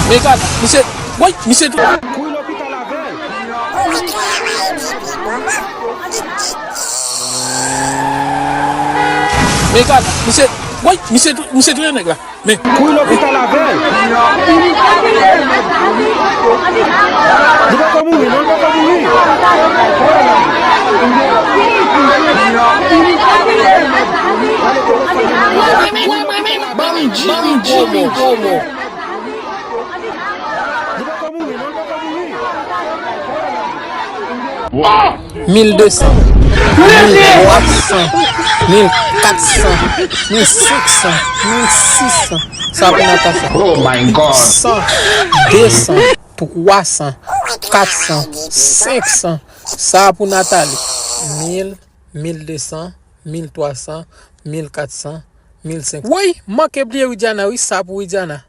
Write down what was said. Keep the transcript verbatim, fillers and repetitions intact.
Men gad, misye, woy, misye tou. Kouri lopital avè l. Men gad, misye, woy, misye tou, misye touye nèg la. Men. Kouri lopital avè l. Li poko mouri, non, li poko mouri. Ban m Jimmy Promo. Li poko mouri, non, li poko mouri. Mil de san, mil twa san, mil kat san, mil senk san, mil sis san. Sa pou Natacha. Oh my God. San, de san, twa san, kat san, senk san. Sa pou Nathalie. Mil, mil de san, mil twa san, mil kat san, mil senk san. Woy, m manke bliye Widiana, wi, sa pou Widiana.